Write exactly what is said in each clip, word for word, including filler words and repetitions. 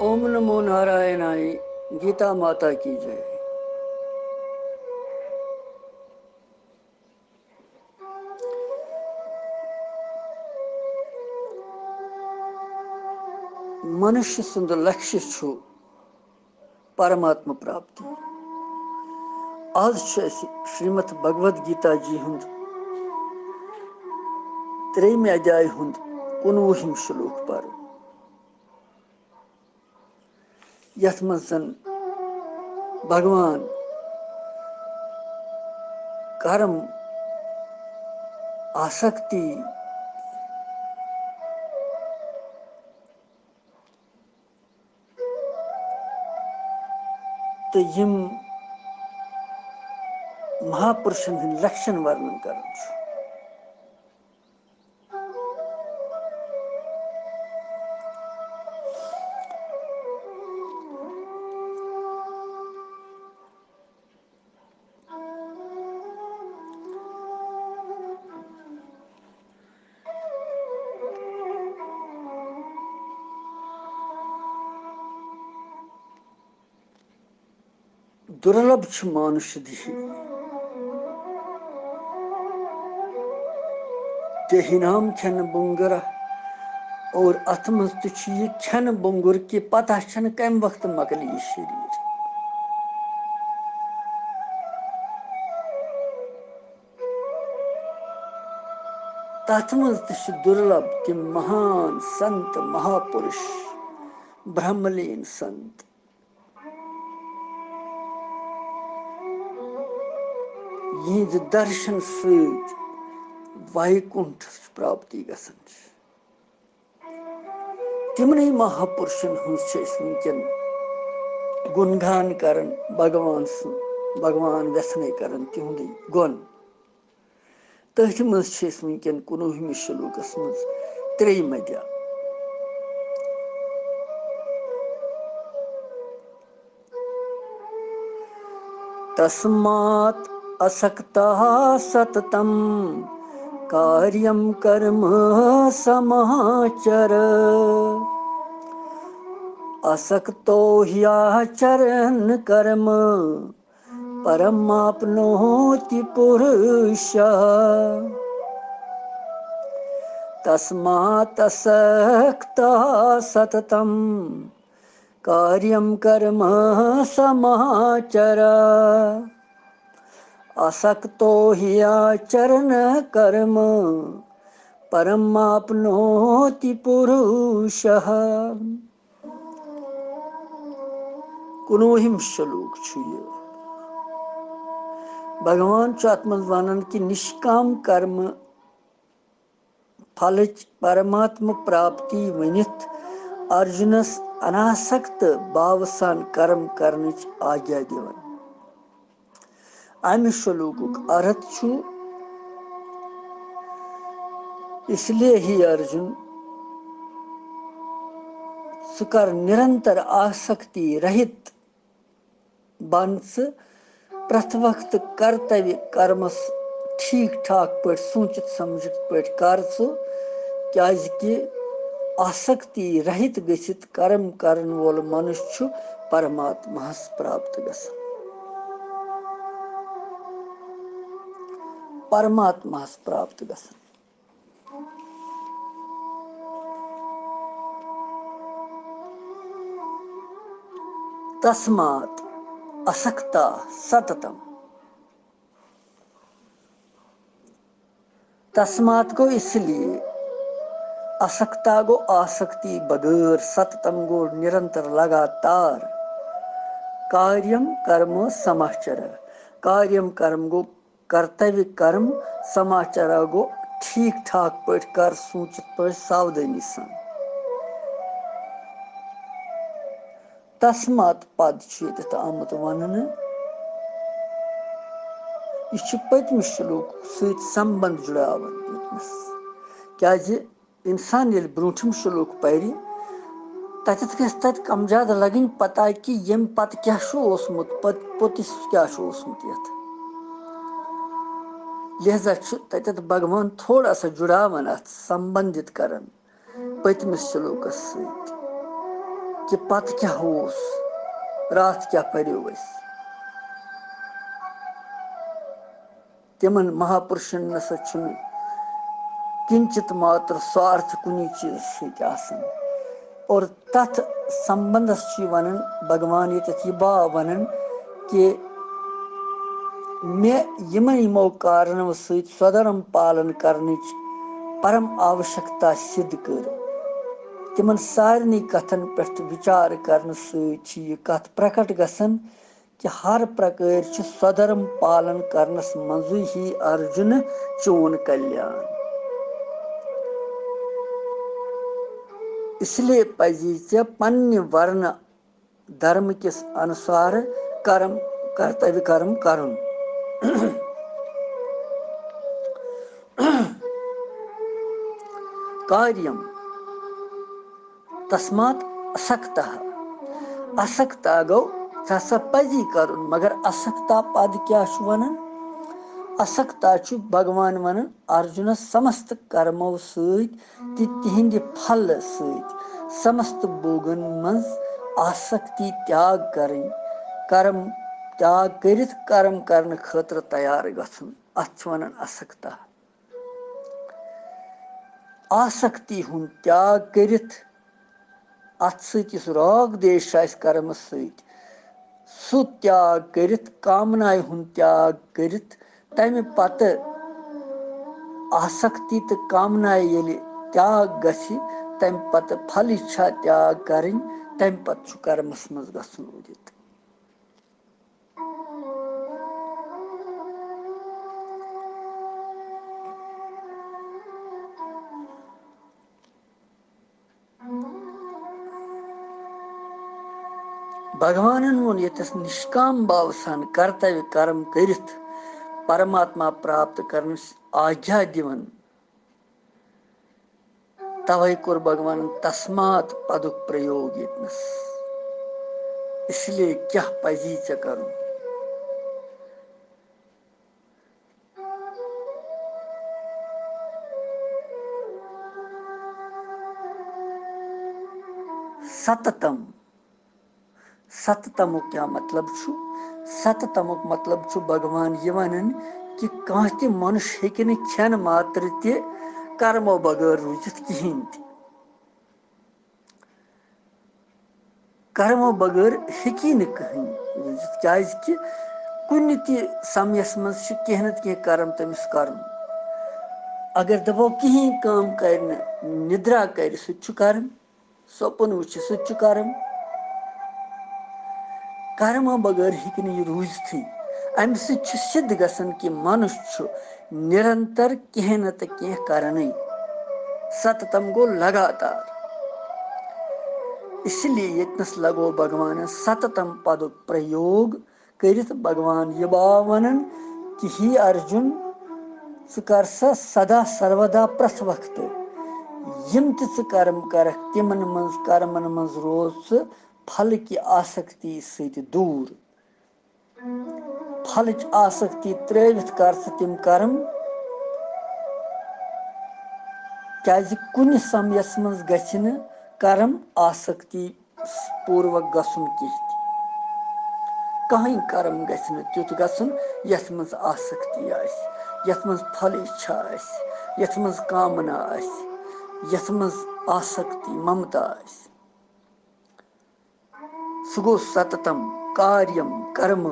ओम नमो नारायणाय। गीता माता की जय। मनुष्य سُنٛد لکشیہ چھُ پرماتما پراپتی۔ آز چھُ اَسہِ شریمد بھگوت گیتا جی ہُنٛد ترٛیٚیِمہِ ادھیایہِ ہُنٛد کُنوُہِم شلوک پرُن، یَتھ منٛز زن بھگوان کرم، آسکتی، تہٕ یِم مہاپُرشن ہٕنٛدۍ لکشن ورنن کران چھُ۔ دُرلبھ چھُ مانُش دیہی۔ دیہی نام کھٮ۪نہٕ بونٛگرا۔ اور اتھ منٛز تہِ چھُ یہِ کھٮ۪نہٕ بونٛگُر کہِ پتہ چھَنہٕ کمہِ وقتہٕ مۄکلہِ یہِ شریٖر۔ تتھ منٛز تہِ چھِ دُرلبھ تِم مہان سنت مہاپُرش، برہملین سنت، یِہنٛدِ درشن سۭتۍ وایکُنٹھس پراپتی گژھان چھِ۔ تِمنٕے مہاپُرشن ہٕنٛز چھِ أسۍ وٕنکیٚن گُن گان کران، بھگوان سُنٛد، بھگوان ویژھنے کران تِہُنٛدُے گُن۔ تٔتھۍ منٛز چھِ أسۍ وٕنکیٚن کُنوُہمِس شلوکس منٛز ترٛیٚیِم ادھیا۔ तस्मात् असक्तः सततं कार्यं कर्म समाचर। असक्तो ह्याचरन् कर्म परमाप्नोति पुरुषः। तस्मात् असक्तः सततं कार्यं कर्म समाचर। असक्तो ह्याचरन् कर्म परमाप्नोति पुरुषः। کُنوُہِم شلوک چھُ یہِ۔ بھگوان چھُ اتھ منٛز ونان کہِ نشکام کرم پھلٕچ پرماتما پراپتی ؤنِتھ ارجُنس اناسکت بھاوٕ سان کرم کرنٕچ آگیا دِوان۔ امہِ شلوکُک ارتھ چھُ، اس لیے ہی ارجُن، ژٕ کر نرنتر آسکتی رہِت بن ژٕ، پرٛٮ۪تھ وقتہٕ کرتویہ کرمس ٹھیٖک ٹھاک پٲٹھۍ سوٗنٛچِتھ سمجھِتھ پٲٹھۍ کر ژٕ، کیازِ کہِ آسکتی رہِت گٔژھِتھ کرم کرن وول منُش چھُ پرماتماہس پراپت گژھان۔ پرماتماہس پراپت گژھان۔ تسمات اسکتا ستتم۔ تسمات گوٚو اس لیے، اسکتا گوٚو آسکتی بغٲر، ستتم گوٚو نرنتر لگاتار، کاریم کرم سماچر۔ کاریم کرم گوٚو کرتویہ کرم، سماچارا گوٚو ٹھیٖک ٹھاک پٲٹھۍ کر، سوٗنٛچِتھ پٲٹھۍ، ساودٲنی سان۔ تسمات پد چھُ ییٚتٮ۪تھ آمُت وننہٕ۔ یہِ چھُ پٔتمِس شلوک سۭتۍ سمبند جُڑاوان ییٚتنس، کیازِ انسان ییٚلہِ برٛونٛٹھِم شلوک پرِ، تتٮ۪تھ گژھِ تتہِ کم زیادٕ لگٕنۍ پتہ کہِ ییٚمہِ پتہٕ کیٛاہ چھُ اوسمُت، پت-، پوٚتُس کیٛاہ چھُ اوسمُت یتھ۔ لہذا چھُ تتٮ۪تھ بھگوان تھوڑا سا جُڑاوان اتھ، سمبندِت کران پٔتمِس شلوکس سۭتۍ۔ کہِ پتہٕ کیٛاہ اوس، راتھ کیٛاہ پریو اَسہِ۔ تِمن مہاپُرشن نسا چھُنہٕ کِنچِت ماتر سوارتھ کُنی چیٖز سۭتۍ آسان۔ اور تتھ سمبندس چھُ یہِ ونان بھگوان، ییٚتٮ۪تھ یہِ بھاو ونان کہِ مےٚ یِمن یِمو کارنو سۭتۍ سودھرم پالن کرنٕچ پرم آوشکتا سِدھ کٔر، تِمن سارنٕے کتھن پٮ۪ٹھ وِچار کرنہٕ سۭتۍ چھِ یہِ کتھ پرکٹ گژھان کہِ ہر پرکٲرۍ چھِ سودھرم پالن کرنس منٛزٕے ہی ارجُن چون کلیان۔ اس لیے پزی ژےٚ پننہِ ورنہٕ دھرم کِس انُسار کرم، کرتویہ کرم کرُن۔ کاریم تسمات اسکتہ۔ اسکتا گوٚو، ژےٚ ہسا پزی کرُن، مگر اسکتا پد کیٛاہ چھُ ونان؟ اسکتا چھُ بھگوان ونان ارجُنس سمست کرمو سۭتۍ تہٕ تِہنٛدِ پھلہٕ سۭتۍ سمست بھوگن منٛز آسکتی تیاگ کرٕنۍ، کرم تیاگ کٔرِتھ کرم کرنہٕ خٲطرٕ تیار گژھُن۔ اتھ چھِ ونان اسکتا۔ آسکتی ہُنٛد تیاگ کٔرِتھ، اتھ سۭتۍ یُس راگ دیش چھُ اسہِ کرمس سۭتۍ، سُہ تیاگ کٔرِتھ، کامنایہِ ہُنٛد تیاگ کٔرِتھ، تمہِ پتہٕ آسکتی تہٕ کامنایہِ ییٚلہِ تیاگ گژھِ، تمہِ پتہٕ پھل اِچھا تیاگ کرٕنۍ، تمہِ پتہٕ چھُ کرمس منٛز گژھُن اُدِت۔ بھگوانن ووٚن ییٚتٮ۪س نشکام بھاو سان کرتویہ کرم کٔرِتھ پرماتما پراپت کرنٕچ آجا دِوان، توے کوٚر بھگوانن تسمات پدُک پرٛیوگ ییٚتنس۔ اس لیے کیٛاہ پزی ژےٚ کرُن؟ ستتم۔ ستتمُک کیٛاہ مطلب چھُ؟ ستتمُک مطلب چھُ بھگوان یہِ ونان کہِ کانٛہہ تہِ منُش ہیٚکہِ نہٕ کھٮ۪ن ماترٕ تہِ کرمو بغٲر روٗزِتھ کِہیٖنۍ تہِ۔ کرمو بغٲر ہیٚکی نہٕ کٕہٕنۍ روٗزِتھ، کیٛازِ کہِ کُنہِ تہِ سمیس منٛز چھُ کینٛہہ نتہٕ کینٛہہ کرم تٔمِس کرُن۔ اگر دپو کِہیٖنۍ کٲم کرِ نہٕ، نِدرا کرِ، سُہ تہِ چھُ کرم۔ سۄپُن وٕچھِ، سُہ تہِ چھُ کرم۔ کرمہٕ بغٲر ہیٚکہِ نہٕ یہِ روٗزتھٕے۔ اَمہِ سۭتۍ چھُ سِدھ گژھان کہِ منُش چھُ نِرنتر کینٛہہ نتہٕ کینٛہہ کرنٕے۔ ستتم گوٚو لگاتار۔ اس لیے ییٚتنس لگو بھگوانن ستتم پدُک پرٛیوگ کٔرِتھ بھگوان یہِ باو ونان کہِ ہے ارجُن، ژٕ کر سا سدا سرودا پرٛٮ۪تھ وقتہٕ یِم تہِ ژٕ کرم کرکھ، تِمن منٛز کرمن منٛز روز ژٕ پھلہٕ کہِ آسکتی سۭتۍ دوٗر۔ پھلٕچ آسکتی ترٲوِتھ کر ژٕ تِم کرم، کیازِ کُنہِ سمیس منٛز گژھِ نہٕ کرم آسکتی پوٗروک گژھُن کینٛہہ تہِ۔ کٕہٕنۍ کرم گژھِ نہٕ تیُتھ گژھُن یتھ منٛز آسکتی آسہِ، یتھ منٛز پھل اِچھا آسہِ، یتھ منٛز کامنا آسہِ، یتھ منٛز آسکتی، ممتا آسہِ۔ سُہ گوٚو ستتم کاریم کرم،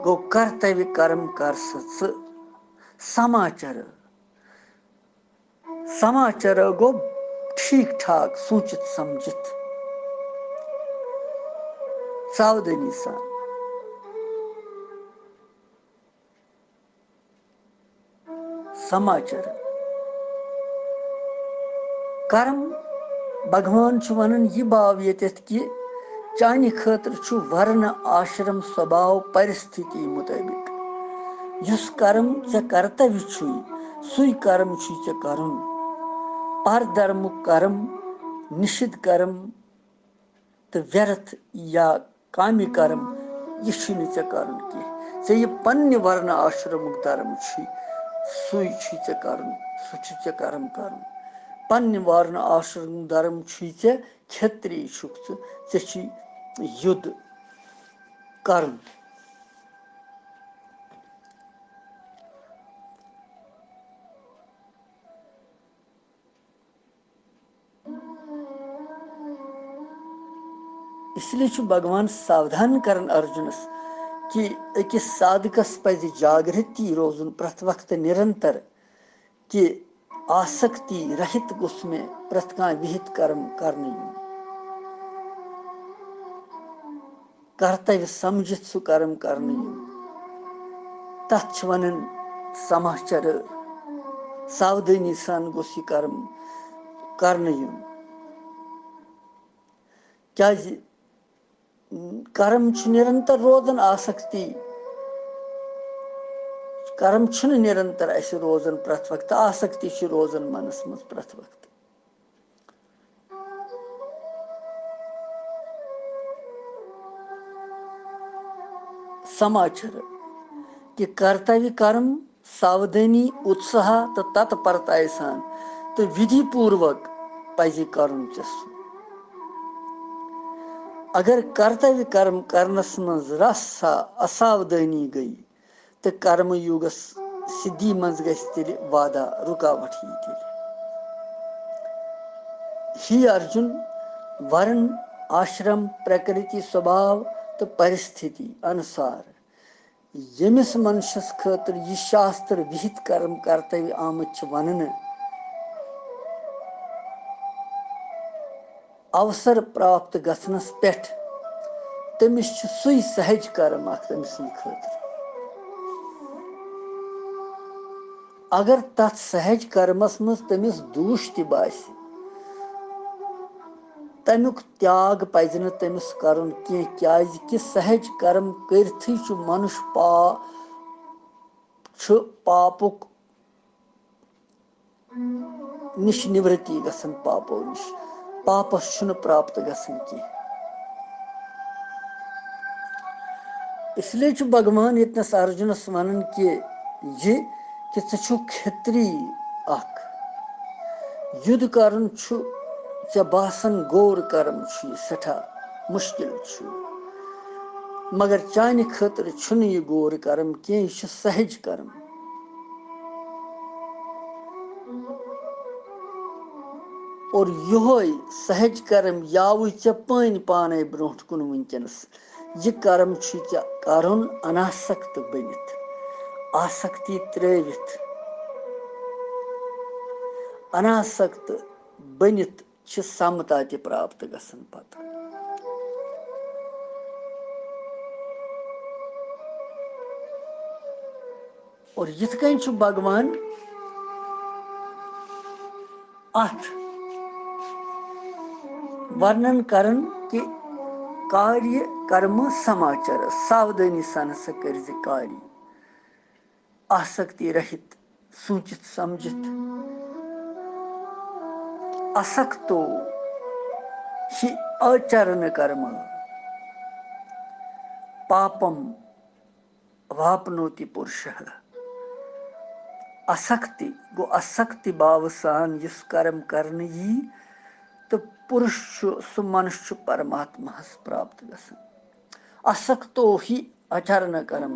گوٚو کرتویہ کرم کر سا ژٕ۔ سماچر، سماچر گوٚو ٹھیٖک ٹھاک سوٗنٛچِتھ سمجھِتھ، ساودٲنی سان۔ سماچر۔ کرم، بھگوان چھُ ونان یہِ باو ییٚتٮ۪تھ کہِ چانہِ خٲطرٕ چھُ ورنہٕ آشرم سوبھاو پرستھتی مطٲبق۔ یُس کرم ژےٚ کرتویہ چھُے، سُے کرم چھُے ژےٚ کرُن۔ پر دھرمُک کرم، نشد کرم، تہٕ ویرتھ یا کامہِ کرم، یہِ چھُے نہٕ ژےٚ کرُن کینٛہہ۔ ژےٚ یہِ پننہِ ورنہٕ آشرمُک دھرم چھُے، سُے چھُے ژےٚ کرُن، سُہ چھُے ژےٚ کرم کرُن۔ پننہِ ورنہٕ آشرمُک دھرم چھُے ژےٚ کھیتری چھُکھ ژٕ، ژےٚ چھُے یُدھ کرُن۔ اس لیے چھُ بھگوان ساودھان کران ارجُنس کہِ أکِس سادھکس پزِ جاگرتی روزُن پرٛٮ۪تھ وقتہٕ نِرنتر، کہِ آسکتی رہِت گوٚژھ مےٚ پرٛٮ۪تھ کانٛہہ وِہِتھ کرم کرنہٕ یُن۔ کرتویہ سمجھِتھ سُہ کرم کرنہٕ یُن۔ تتھ چھِ ونان سماچر۔ ساودٲنی سان گوٚژھ یہِ کرم کرنہٕ یُن۔ کیازِ کرم چھُ نِرنتر روزان آسکتی۔ کرم چھُنہٕ نِرنتر اَسہِ روزان پرٛٮ۪تھ وقتہٕ، آسکتی چھِ روزان منس منٛز پرٛٮ۪تھ وقتہٕ۔ سماچر کہِ کرتویہ کرم ساودٲنی، اتساہ تہٕ تتپرتایہِ سان تہٕ وِدھی پوٗروک پزِ کرُن ژےٚ سُہ۔ اگر کرتویہ کرم کرنس منٛز رس سا اساودٲنی گٔیہِ، تہٕ کرم یوگس سدھی منٛز گژھِ تیٚلہِ بادھا، رُکاوٹ یی تیٚلہِ۔ ہے ارجُن، ورن، آشرم، پرکرتی، سوبھاو تہٕ پرستھتی انُسار ییٚمِس منشس خٲطرٕ یہِ شاستر وِہِتھ کرم کرتویہ آمٕتۍ چھِ وننہٕ، اوسر پراپت گژھنس پٮ۪ٹھ تٔمِس چھُ سُے سہج کرم اکھ تٔمۍ سٕنٛدِ خٲطرٕ۔ اگر تتھ سہج کرمس منٛز تٔمِس دوٗش تہِ باسہِ، تمیُک تیاگ پزِ نہٕ تٔمِس کرُن کینٛہہ، کیازِ کہِ سہج کرم کٔرتھٕے چھُ منُش پا-، چھُ پاپُک نِش نِورتی گژھان، پاپو نِش۔ پاپس چھُنہٕ پراپت گژھان کینٛہہ۔ اس لیے چھُ بھگوان ییٚتنس ارجُنس ونان کہِ یہِ کہِ ژٕ چھُکھ کھتری اکھ۔ یُدھ کرُن چھُ ژےٚ باسان گور کرم چھُ یہِ، سٮ۪ٹھاہ مُشکِل چھُ۔ مگر چانہِ خٲطرٕ چھُنہٕ یہِ گور کرم کینٛہہ، یہِ چھُ سہج کرم۔ اور یِہوے سہج کرم یاوٕے ژےٚ پٲنۍ پانے برونٛٹھ کُن وٕنکیٚنس۔ یہِ کرم چھُے ژےٚ کرُن اناسکت بٔنِتھ، آسکتی ترٲوِتھ۔ اناسکت بٔنِتھ چھِ سمتا تہِ پراپت گژھان پتہٕ۔ اور یِتھ کٔنۍ چھُ بھگوان اتھ ورنن کران کہِ کاریہ کرم سماچر، ساودٲنی سان ہسا کٔرۍ زِ کاریہ۔ آسکتی رہِت، سوٗنٛچِتھ سمجھِتھ۔ اسکتو ہی آچرن کرم پاپم واپنوتی پُرشہ۔ اسکتی گوٚو اسکتی باوٕ سان یُس کرم کرنہٕ یی، تہٕ پُرُش چھُ، سُہ منُش چھُ پرماتماہس پراپت گژھان۔ اسکتو ہی اچرن کرم۔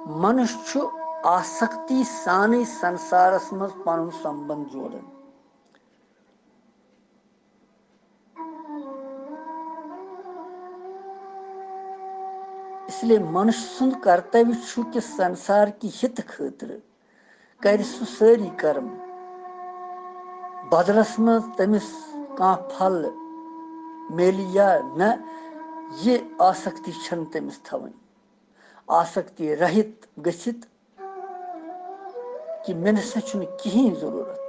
منُش چھُ آسکتی سانٕے سنسارس منٛز پنُن سمبند جوڑان۔ اس لیے منُش سُنٛد کرتویہ چھُ کہِ سنسار کہِ ہِتہٕ خٲطرٕ کرِ سُہ سٲری کرم۔ بدلس منٛز تٔمِس کانٛہہ پھل میلہِ یا نہ، یہِ آسکتی چھنہٕ تٔمِس تھاوٕنۍ۔ آسکتی رہِت گٔژھِتھ کہِ مےٚ نسا چھُنہٕ کِہیٖنۍ ضروٗرت۔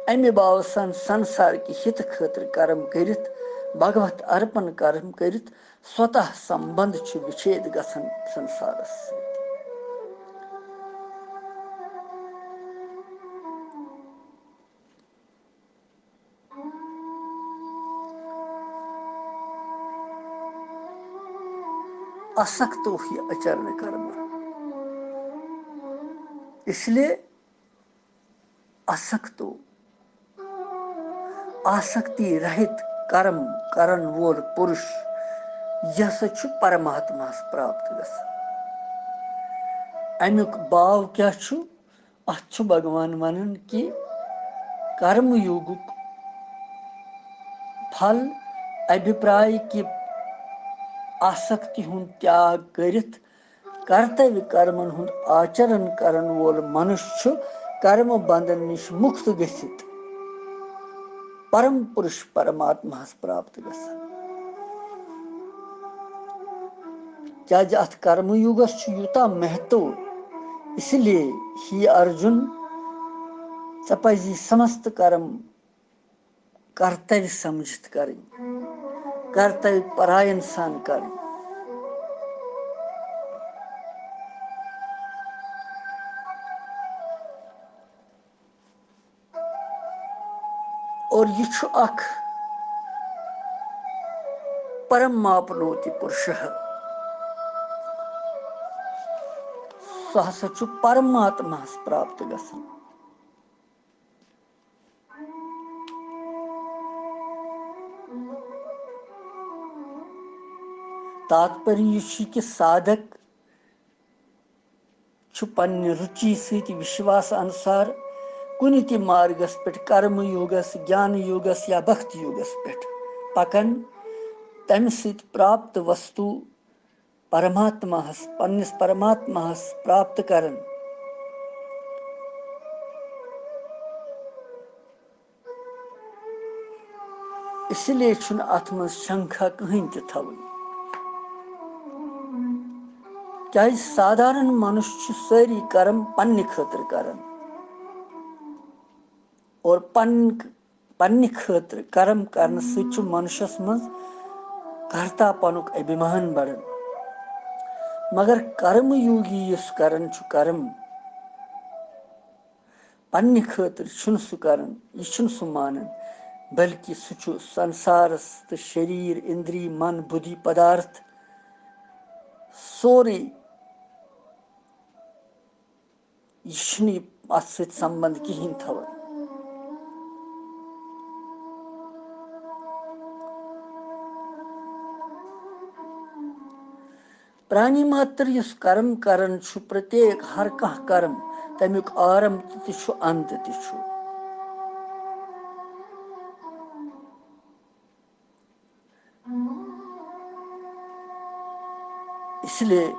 امہِ باوٕ سان سنسار کہِ ہِتہٕ خٲطرٕ کرم کٔرِتھ، بھگوت ارپن کرم کٔرِتھ، سوتہ سمبند چھُ وِچھید گژھان سنسارس سۭتۍ۔ اسکتو ہی اچرن کرم۔ اس لیے اسکتو آسکتی رہِت کرم کرن وول پُرُش، یہِ ہسا چھُ پرماتماہس پراپت گژھان۔ امیُک باو کیٛاہ چھُ؟ اتھ چھُ بھگوان ونان کہِ کرم یوگُک پھل ابھیپراے کہِ آسکتی ہُنٛد تیاگ کٔرِتھ کرتویہ کرمن ہُنٛد آچرن کرن وول منُش چھُ کرم بندن نِش مُکت گٔژھِتھ پرم پُرُش پرماتماہس پراپت گژھان۔ کیازِ اتھ کرم یوگس چھُ یوٗتاہ مہتو، اس لیے ہی ارجُن، ژےٚ پزی سمست کرم کرتویہ سمجھِتھ کرٕنۍ، کرتویہ پراین سان کرٕنۍ۔ اور یہِ چھُ اکھ پرماپنوتی پُرشہ، سُہ ہسا چھُ پرماتماہس پراپت گژھان۔ تاتپریہ یہِ چھُ کہِ سادھک چھُ پننہِ رُچی سۭتۍ وشواس انُسار کُنہِ تہِ مارگس پٮ۪ٹھ، کرم یوگس، گیان یوگس یا بھکتی یوگس پٮ۪ٹھ پکان، تمہِ سۭتۍ پراپت وستو پرماتماہس، پننِس پرماتماہس پراپت کران۔ اس لیے چھُنہٕ اتھ منٛز شنکھا کٕہٕنۍ تہِ تھاوٕنۍ۔ کیازِ سادھارن منُش چھُ سٲری کرم پننہِ خٲطرٕ کران اور پن-، پننہِ خٲطرٕ کرم کرنہٕ سۭتۍ چھُ منُشس منٛز کرتا پنُک ابھیمان بڑان۔ مگر کرم یوگی یُس کران چھُ کرم، پننہِ خٲطرٕ چھُنہٕ سُہ کران، یہِ چھُنہٕ سُہ مانان، بلکہِ سُہ چھُ سنسارس تہٕ شریٖر، اندری، من، بُدھی، پدارتھ سورُے، یہِ چھُنہٕ یہِ اتھ سۭتۍ سمبند کِہیٖنۍ تھاوان۔ پرانی ماتر یُس کرم کران چھُ، پرتیک ہر کانٛہہ کرم، تمیُک آرمب تہِ چھُ، انت تہِ چھُ۔ اس لیے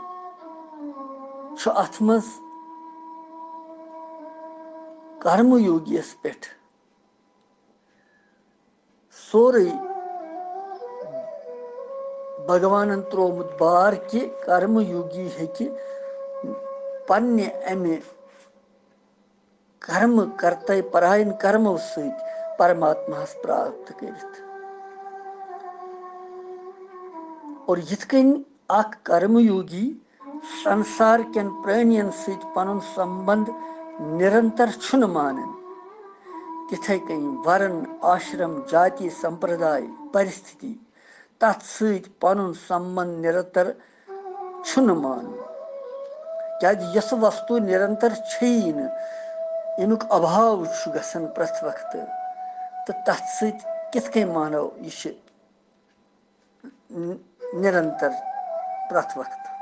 چھُ اتھ منٛز کرم یوگیس پٮ۪ٹھ سورُے بھگوانن تروومُت بار کہِ کرم یوگی ہیٚکہِ پننہِ امہِ کرم کرتے پراین کرمو سۭتۍ پرماتماہس پراپت کٔرِتھ۔ اور یِتھ کٔنۍ اکھ کرم یوگی سنسار کٮ۪ن پرٲنین سۭتۍ پنُن سمبند نرنتر چھُنہٕ مانان، تِتھے کٔنۍ ورن، آشرم، جاتی، سمپرداے، پرستھتی تتھ سۭتۍ پنُن سمبند نرنتر چھُنہٕ مانُن۔ کیازِ یۄسہٕ وستو نرنتر چھیی نہٕ، امیُک ابھاو چھُ گژھان پرٛٮ۪تھ وقتہٕ، تہٕ تتھ سۭتۍ کِتھ کٔنۍ مانو یہِ چھِ ن-، نرنتر پرٛٮ۪تھ وقتہٕ۔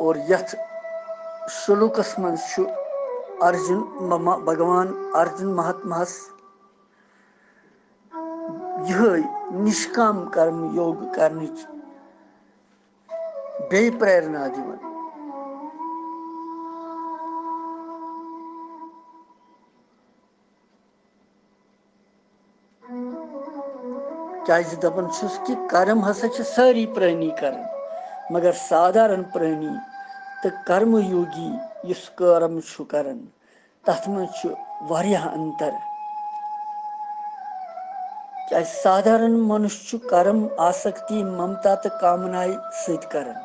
اور یتھ شلوکس منٛز چھُ ارجُن مما-، بھگوان ارجُن مہاتماہس یِہے نشکام کرم یوگ کرنٕچ بیٚیہِ پریرنا دِوان۔ کیازِ دپان چھُس کہِ کرم ہسا چھِ سٲری پرٲنی کران، مگر سادھارن پرٲنی تہٕ کرم یوگی یُس کرم چھُ کران، تتھ منٛز چھُ واریاہ انتر۔ کیازِ سادھارن منُش چھُ کرم آسکتی، ممتا تہٕ کامنایہِ سۭتۍ کران،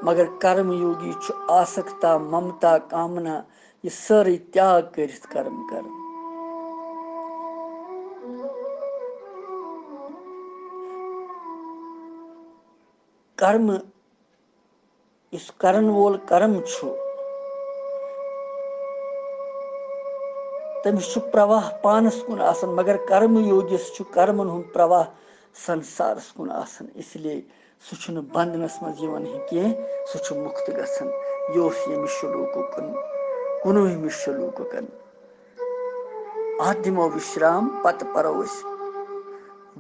مگر کرم یوگی چھُ آسکتا، ممتا، کامنا یہِ سٲرٕے تیاگ کٔرِتھ کرم کران۔ کرم یُس کرن وول کرم چھُ، تٔمِس چھُ پرواہ پانس کُن آسان، مگر کرم یوگیس چھُ کرمن ہُنٛد پرواہ سنسارس کُن آسان۔ اس لیے سُہ چھُنہٕ بندنس منٛز یِوان کینٛہہ، سُہ چھُ مُکت گژھان۔ یہِ اوس ییٚمہِ شلوکُکن، کُنوُہمہِ شلوکُکن۔ اتھ دِمو وشرام، پتہٕ پرو أسۍ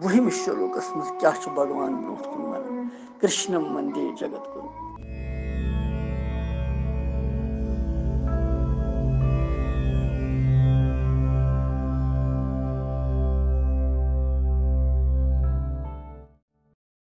وُہمِس شلوکس منٛز کیٛاہ چھُ بھگوان برونٛٹھ کُن ونان۔ کرشنم وندے جگت گُرو۔